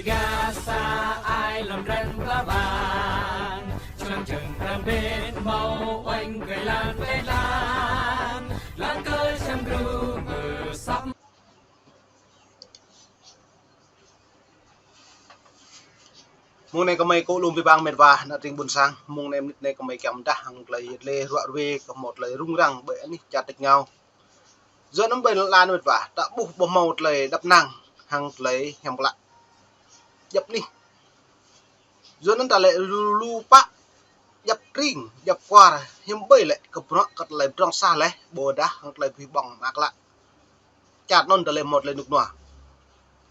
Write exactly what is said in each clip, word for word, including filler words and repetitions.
Gaza ai lŏm ren pla bang, čơlăng čơng răng bên mâo oanh kơi lan kơi lan, lan kơi čăm gru mơ săp. Mông anai kơmơi kơ lŏm pơpă met wa, ană tring ƀôn sang, mông anai mơnit anai kơmơi kiăng pơdah hăng tơlơi yet lĕ ruă ruê kơ hmâo tơlơi rŭng răng ƀơi anih čar tač rơngiao. Yua anŭn ƀơi lŏn met wa, ta ƀuh ƀu hmâo tơlơi đăp năng hăng tơlơi hiam klă. Djăp anih. Yua anŭn ta lĕ lu, lu pă djăp tring, djăp kwar, hiư̆m ƀơi lĕ kơ bruă kơ tơlơi pơdrŏng sah laih, ƀôdah hăng tơlơi pơhiăp ƀơ̆ng mơak klă. Čar anŭn ta lĕ hmâo tơlơi rơnŭk rơnua.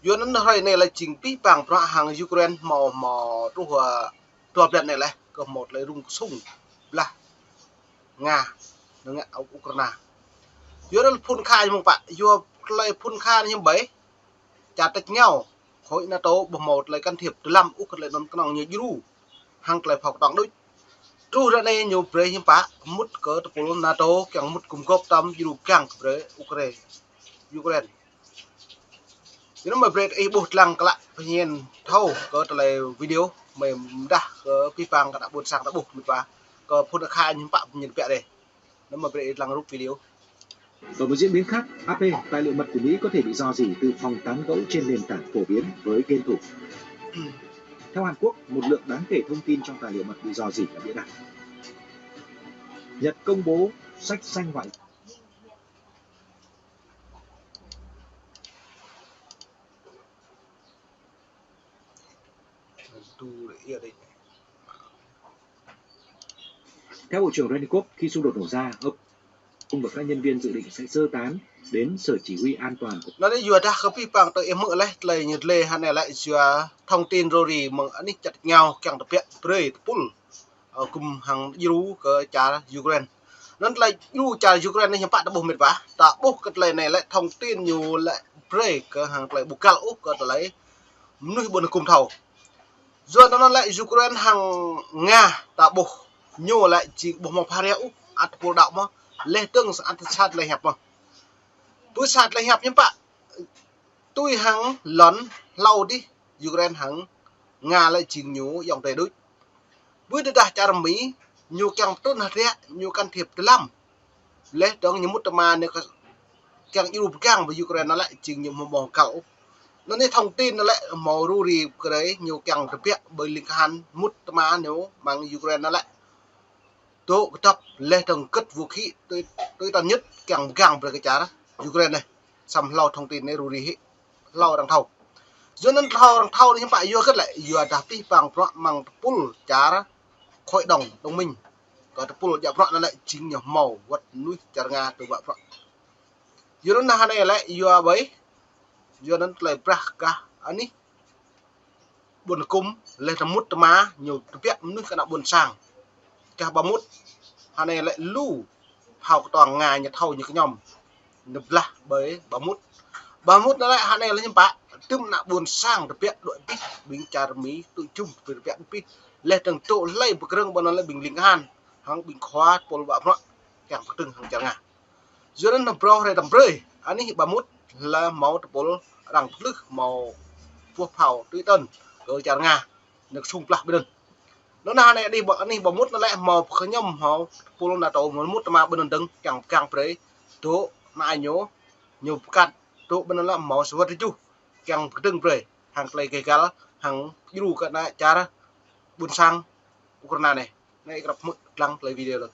Yua anŭn hrơi anai lĕ jing pih pang bruă hăng Ukraine hmâo, hmâo truh, ơ, dua blan anai laih, kơ hmâo tơlơi rŭng kơsŭng blah Nga, nao ngă Ukraina. Yua anŭn phŭn kha ñu mơ̆ng pă, yua tơlơi phŭn kha ñu hiư̆m ƀơi, čar tač rơngiao, khối NATO ƀu hmâo tơlơi can thiệp dơlăm ôh kơ tơlơi anŭn kơnơ̆ng ñu djru hăng tơlơi phao kơtong đôč. Truh ră anai ñu brơi hiư̆m pă, mŭt kơ tơpul NATO kiăng mŭt gum gôp tơm djru pơgang kơ brơi Ukraine. Ukraine. Yua anŭn mơi brơi ih ƀuh lăng klă pơñen thâo kơ tơlơi video mơi pơdah kơ pih pang kơ ană ƀôn sang ta ƀuh met wa kơ phŭn kha ñu hiư̆m pă pơñen biă dêh. Anŭn mơi brơi ih lăng rup video. Ở một diễn biến khác, a pê, tài liệu mật của Mỹ có thể bị rò rỉ từ phòng tán gẫu trên nền tảng phổ biến với game thủ. Theo Hàn Quốc, một lượng đáng kể thông tin trong tài liệu mật bị rò rỉ là bịa đặt. Nhật công bố sách xanh ngoại Theo Bộ trưởng Renikov, khi xung đột nổ ra, ông và các nhân viên dự định sẽ sơ tán đến Sở Chỉ huy An toàn của Anŭn yua dah kơ pih pang tơ ih hmư̆ laih tơlơi ñu lĕ hơnai lĕ yua thông tin rơri mơ̆ng anih čar tač rơngiao kiăng tơbiă brơi tơpul, ơ, gum hăng djru kơ čar Ukraine. Anŭn tơlơi djru čar Ukraine anai hiư̆m pă ta ƀuh met wa, ta ƀuh kơ tơlơi anai lĕ thông tin ñu lĕ brơi kơ hăng tơlơi ƀu găl ôh kơ tơlơi mơnuih ƀôn gum thâo. Yua anŭn lĕ Ukraine hăng Nga ta ƀuh ñu lĕ jing ƀu hmâo phara ôh, ăt tơpul đaŏ mơ̆n, laih dơ̆ng sat, ăt sat tơlơi hiăp mơ̆n. Tui sat tơlơi hiăp hiư̆m pă, tui hăng lŏn hlâo dih Ukraine hăng Nga lĕ jing ñu ayŏng adơi đôč. Ƀơi tơdah čar Mi ñu kiăng pơtrŭn hơdră, ñu can thiệp dơlăm. Laih dơ̆ng ñu mŭt tơma ñu kơ kiăng djru pơgang ƀơi Ukraine anŭn lĕ jing ñu hmâo ƀơ̆ng găl ôh. Anŭn anai thông tin anŭn lĕ hmâo rơri kơ rei ñu kiăng tơbiă ƀơi ling kahan mŭt tơma ñu mơ̆ng Ukraine anŭn lĕ dŏ kơdŏp laih dơ̆ng gĭt vũ khí tui, tui tơnah ñŭt kiăng pơgang brơi kơ čar Ukraine anai. Samơ̆ hlâo thông tin anai rơri hĭ, hlâo arăng thâo. Yua anŭn hlâo arăng thâo anai hiư̆m pă yua hơget lĕ, yua dah pih pang bruă mơ̆ng tơpul čar khối đồng, đồng minh. Kơ tơpul djă bruă anŭn lĕ jing ñu hmâo wơ̆t mơnuih čar Nga tơbiă bruă. Yua anŭn hơnai lĕ yua ƀơi, yua anŭn tơlơi brah kah anih ƀôn gum laih dơ̆ng mŭt tơma ñu tơbiă mơnuih kơ ană ƀôn sang. Kah Bahmut, hơnai lĕ lu phao kơtuang Nga ñu thâo ñu kơñăm, ñu blah ƀơi Bahmut. Bahmut anŭn lĕ hơnai lĕ hiư̆m pă, tơm ană ƀôn sang tơbiă đuaĭ pĭ, ƀing čar Mi tŭ jum tơbiă pĭ. Laih dơ̆ng tŭ hlơi pơkrơ̆ng ƀơi anŭn lĕ ƀing ling kahan hăng ƀing khua tơpul ƀă bruă kiăng pơkơdơ̆ng hăng čar Nga. Yua anŭn nao brơi rai tơm brơi anih Bahmut lĕ hmâo tơpul arăng pơtlưh hmâo boh phao tui tơn kơ čar Nga, nao kơsŭng blah ƀơi anŭn. Anŭn hơnai anih Ba-, anih Bahmut anŭn lĕ hmâo pơkơñăm hmâo tơpul NATO hmâo mŭt tơma ƀơi anŭn dơ̆ng kiăng pơgang brơi dŏ anai ñu, ñu pơkăt dŏ ƀơi anŭn lĕ hmâo sa wơ̆t tơjuh kiăng pơkơdơ̆ng brơi hăng tơlơi gêh găl hăng djru kơ ană čar ƀôn sang Ukraina anai. Anai krăp hmư̆ lăng tơlơi video lăng.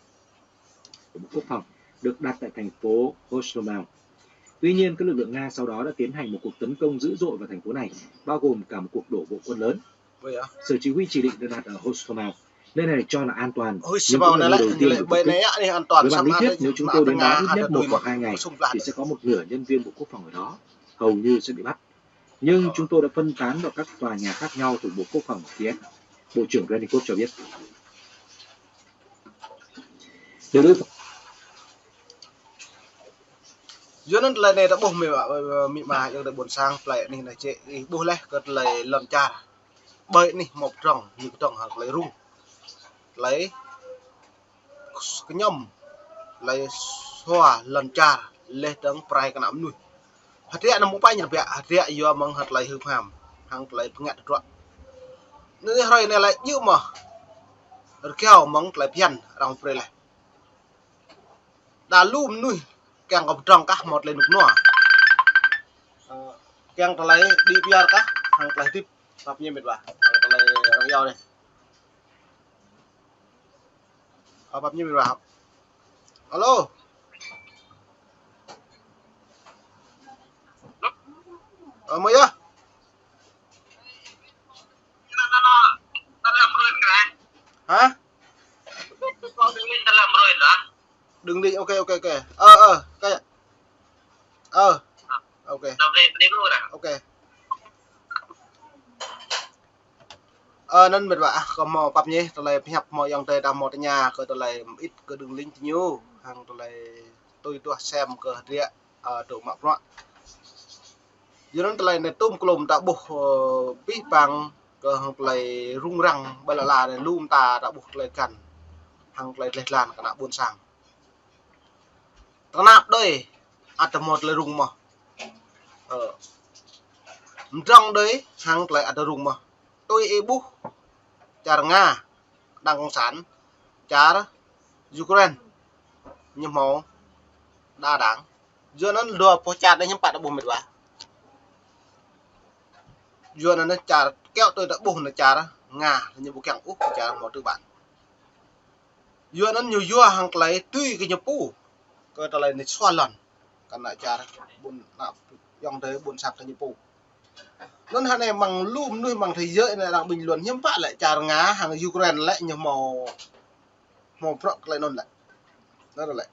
Của Bộ Quốc phòng được đặt tại thành phố Hostomel. Tuy nhiên, các lực lượng Nga sau đó đã tiến hành một cuộc tấn công dữ dội vào thành phố này, bao gồm cả một cuộc đổ bộ quân lớn. Ơ, Sở chỉ huy chỉ định được đặt ở Hostomel. Nơi này được cho là an toàn, nhưng cũng là nơi đầu tiên được tập kích. Về mặt lý thuyết, nếu chúng tôi đến đó ít nhất một hoặc hai ngày, thì sẽ có một nửa nhân viên Bộ Quốc phòng ở đó hầu như sẽ bị bắt. Nhưng chúng tôi đã phân tán vào các tòa nhà khác nhau thuộc Bộ Quốc phòng Kiev, Bộ trưởng Renikov cho biết. Điều đối phó Yua anŭn tơlơi anai ta ƀuh mĭ, mĭ ma ayŏng adơi ƀôn sang plei anih anai čĕ, ih ƀuh laih kơ tơlơi lŏn čar. Ƀơi anih hmâo pơdrŏng, ñu pơdrŏng hăng tơlơi rŭng. Tơlơi kơñăm, tơlơi sua lŏn čar, laih dơ̆ng pơrai kơ ană mơnuih. Hơdră anŭn mơ̆ng pă ñu tơbiă, hơdră yua mơ̆ng hơdră tơlơi hưp ham. hăng tơlơi pơngă tơdruă. Anŭn hrơi anai lĕ djơ̆ mơ̆ rơgao mơ̆ng tơlơi phiăn arăng brơi laih. Đa lu mơnuih kiăng kơ pơdrŏng kah hmâo tơlơi rơnŭk rơnua. Ơ, kiăng tơlơi đĭ pioh kah hăng tơlơi hơdip. Pap ñu mĕt wa. Hăng tơlơi arăng iâu anai. Ơ, pap ñu mĕt wa. Alo. Ơ, mơ̆ yơh. Hả? Đừng đi, ok, ok, ok. Ơ, ơ, ok. Ơ, ok. Ok. Ơ, anŭn mĕt wa, ah, kâo hmâo pap ñu, tơlơi pơhiăp hmâo ayŏng adơi ta hmâo tơña kơ tơlơi mơit kơ đưm ling tơñu, hăng tơlơi tui tuah sem kơ hơdră, ơ, dŏ mă bruă. Yua anŭn tơlơi anai tŭm klŏm ta ƀuh, ơ, abih bang kơ hăng tơlơi rŭng răng ƀơi lŏn ala anai lu mơta ta ƀuh tơlơi găn hăng tơlơi dleh dlan kơ ană ƀôn sang. Tơnap đơi ăt hmâo tơlơi rŭng mơ̆n. Ơ. Mơdrŏng đơi hăng tơlơi ăt rŭng mơ̆n. Tui ih ƀuh čar Nga, đảng cộng sản, čar Ukraine, ñu hmâo đa đảng. Yua anŭn dua pô čar anai hiư̆m pă ta ƀuh mĕt wa. Yua anŭn čar kiaŏ tui ta ƀuh anai čar Nga, ñu ƀu kiăng ôh čar hmâo tư bản. Yua anŭn ñu yua hăng tơlơi tui kơ ñu pô, kơ tơlơi anai sua lŏn. Kơ ană čar ƀôn, ană ayŏng adơi ƀôn sang kơ ñu pô. Anŭn hơnai mơ̆ng lu mơnuih mơ̆ng thế giới anai arăng bình luận hiư̆m pă lĕ čar Nga hăng Ukraine lĕ ñu hmâo, hmâo bruă tơlơi anŭn lĕ. Anŭn lĕ.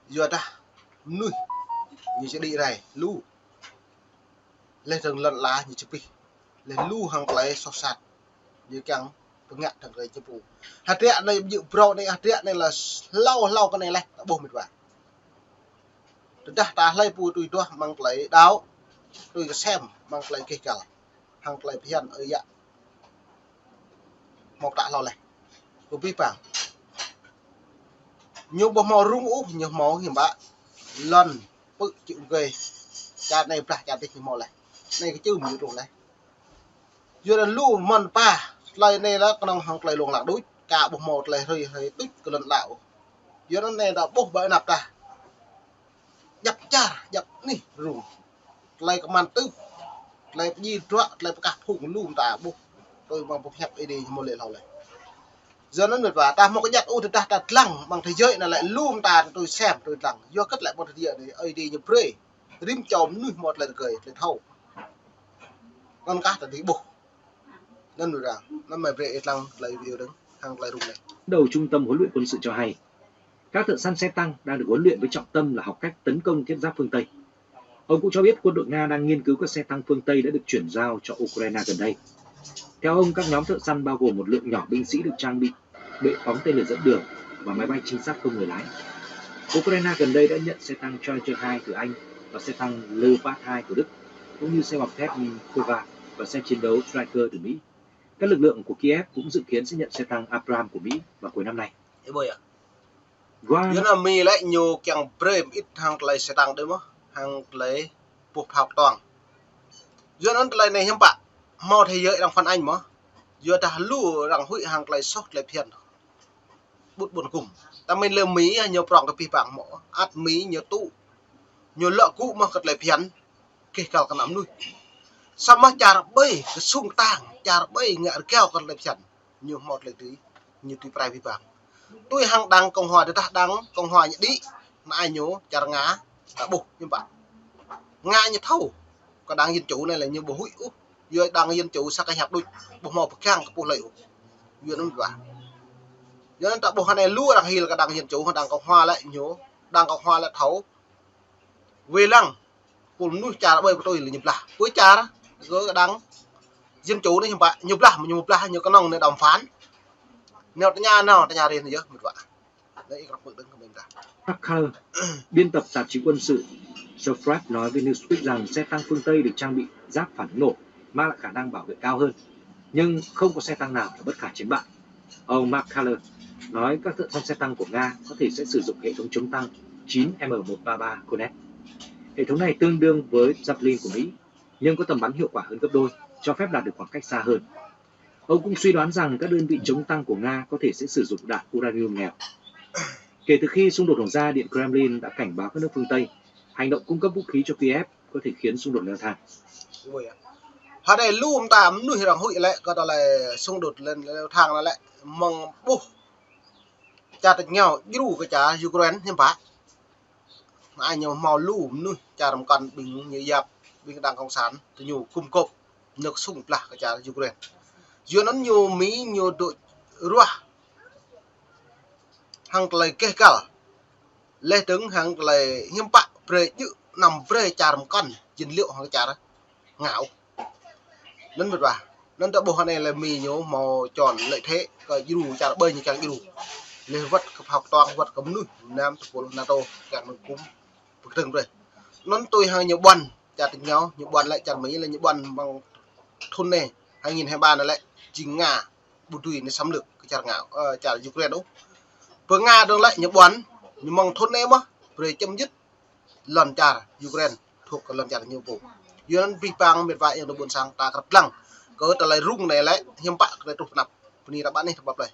Yua dah mơnuih ñu či đĭ rai lu. Laih dơ̆ng lŏn ala ñu čơpih. Laih lu hăng tơlơi soh sat. Ñu kiăng pơngă dơ̆ng tơlơi čơpŭ. Hơdră anai ƀu djơ̆ phrâo anai, hơdră anai lĕ hlâo hlâo kơ anai laih, ta ƀuh mĕt wa. Tơdah ta hlơi pô tui tuah mơ̆ng tơlơi đaŏ, tui kơ sem mơ̆ng tơlơi gêh găl, hăng tơlơi phiăn ơi yă. Hmâo pơtă hlâo laih. Kơ abih bang. Ñu ƀu hmâo rŭng ôh, ñu hmâo hiư̆m pă. Lŏn pư̆ čư̆ ung kơi. Čar anai blah čar adih ñu hmâo laih. Anai kơ čư̆ mơ̆ ñu rŭng laih. Yua anŭn lu mơ̆n pă, tơlơi anai lĕ kơnơ̆ng hăng tơlơi lông lăng đôč, ka ƀu hmâo tơlơi hrơi hrơi tuč kơ lŏn ala ôh. Yua anŭn anai ta ƀuh ƀơi anăp ta. Djăp čar, djăp anih rŭng. Tơlơi kơman tưp, tơlơi pơdjai bruă, tơlơi pơkah phung lu mơta ƀuh. Tui mơ̆ng pơhiăp Ơi Adai hmâo lĕ hlâo laih. Yua anŭn mĕt wa, ta hmâo kơjăt ôh tơdah ta dlăng, mơ̆ng thế giới anai lĕ lu mơta tui sem, tui dlăng. Yua hơget lĕ mơ̆ng thế giới anai, Ơi Adai ñu brơi rĭm čô mơnuih hmâo tơlơi rơgơi, tơlơi thâo. Anŭn kah ta dưi ƀuh. Anŭn mơ̆ ră, anŭn mơ̆ brơi ih lăng tơlơi video dơ̆ng, hăng tơlơi rŭng anai. Đầu Trung tâm Huấn luyện Quân sự cho hay, các thợ săn xe tăng đang được huấn luyện với trọng tâm là học cách tấn công thiết giáp phương Tây. Ông cũng cho biết quân đội Nga đang nghiên cứu các xe tăng phương Tây đã được chuyển giao cho Ukraine gần đây. Theo ông, các nhóm thợ săn bao gồm một lượng nhỏ binh sĩ được trang bị bệ phóng tên lửa dẫn đường và máy bay trinh sát không người lái. Ukraine gần đây đã nhận xe tăng Challenger hai từ Anh và xe tăng Leopard hai của Đức, cũng như xe bọc thép Kova và xe chiến đấu Stryker từ Mỹ. Các lực lượng của Kiev cũng dự kiến sẽ nhận xe tăng Abrams của Mỹ vào cuối năm nay. Ơ, ƀơi yơh. Yua anŭn Mi lĕ ñu kiăng brơi mơit hăng tơlơi xe tăng đơi mơ̆n, hăng tơlơi boh phao kơtuang. Yua anŭn tơlơi anai hiư̆m pă, hmâo thế giới arăng phản ánh mơ̆n. Yua dah lu arăng huĭ hăng tơlơi soh tơlơi phiăn. Ƀut ƀôn gum. Ta mĭn lĕ Mi ñu prŏng kơ abih bang mơ̆n. Ăt Mi ñu tŭ. Ñu lŏ gŭ mơ̆n kơ tơlơi phiăn. Gêh găl kơ ană mơnuih. Samơ̆ čar ƀơi kơsung kơtang, čar ƀơi ngă rơgao kơ tơlơi phiăn. Ñu hmâo tơlơi dưi, ñu dưi pơrai abih bang. Tui hăng đảng Cộng hòa, tơdah đảng Cộng hòa ñu đĭ, anai ñu čar Nga, ta ƀuh hiư̆m pă. Nga ñu thâo, kơ đảng Dân chủ anai lĕ ñu ƀu huĭ ôh. Yua đảng Dân chủ sa kơ hiăp đôč, ƀu hmâo pơgang kơ pô hlơi ôh. Yua anŭn ƀă. Yua anŭn ta ƀuh hơnai lu arăng hil kơ đảng Dân chủ, đảng Cộng hòa lĕ ñu, đảng Cộng hòa lĕ thâo. Wai lăng, pô mơnuih čar ƀơi pơtui lĕ ñu blah. Pơ čar, kơ đảng Dân chủ anai hiư̆m pă, ñu blah, ñu blah, ñu kơnơ̆ng anai đàm phán. Nao tơña, nao tơña rin yơh, mĕt wa. Anai ih krăp mơ̆ dơ̆ng kơ mĕt wa. Mark Keller, biên tập tạp chí quân sự Sofrat nói với Newsweek rằng xe tăng phương Tây được trang bị giáp phản ứng nổ, mang lại khả năng bảo vệ cao hơn. Nhưng không có xe tăng nào là bất khả chiến bại. Ông Mark Keller nói các thợ săn xe tăng của Nga có thể sẽ sử dụng hệ thống chống tăng chín M một ba ba Hornet. Hệ thống này tương đương với Javelin của Mỹ. nhưng có tầm bắn hiệu quả hơn gấp đôi, cho phép đạt được khoảng cách xa hơn. Ông cũng suy đoán rằng các đơn vị chống tăng của Nga có thể sẽ sử dụng đạn uranium nghèo. Kể từ khi xung đột nổ ra, Điện Kremlin đã cảnh báo các nước phương Tây, hành động cung cấp vũ khí cho Kiev có thể khiến xung đột leo thang. Ui, hơdai lu mơta mơnuih arăng huĭ lĕ, kơ tơlơi xung đột leo, leo thang lĕ, mơ̆ng ƀuh čar tač rơngiao djru kơ čar Ukraine hiư̆m pă. Anai ñu hmâo lu mơnuih čar mơkăn ƀing ñu yap, ƀing đảng cộng sản, tơ ñu gum gôp, ñu kơsŭng blah kơ čar Ukraine. Yua anŭn ñu Mi ñu dŏ ruah hăng tơlơi gêh găl. Leh dơ̆ng hăng tơlơi hiư̆m pă brơi djơ̆ anăm brơi čar mơkăn jing liŏ hăng čar Nga ôh. Anŭn mơ̆t wa. Anŭn ta ƀuh anai lĕ Mi ñu hmâo čon lợi thế kơ djru čar ƀơi ñu kiăng djru. Leh wơ̆t kơ phao kơtuang, wơ̆t kơ mơnuih, nam tơpul NATO kiăng nơ̆ng gum pơkơdơ̆ng brơi. Anŭn tui hăng ñu ƀuăn čar tač rơngiao, ñu ƀuăn lĕ čar Mi lĕ ñu ƀuăn mơ̆ng thŭn anai, hai nghìn hai ba anai lĕ, jing Nga ƀu dưi nao xâm lược kơ čar Nga, ơ, čar Ukraine ôh. Pơ Nga dơ̆ng lĕ ñu ƀuăn, ñu mơ̆ng thŭn anai mơ̆n, brơi chấm dứt lŏn čar Ukraine thuộc kơ lŏn čar ñu pô. Yua anŭn abih bang mĕt wa ayŏng adơi ƀôn sang ta krăp lăng kơ tơlơi rŭng anai lĕ hiư̆m pă kơ tơlơi truh tơnap. Bơni ră ƀă anih ta ƀuh plơi.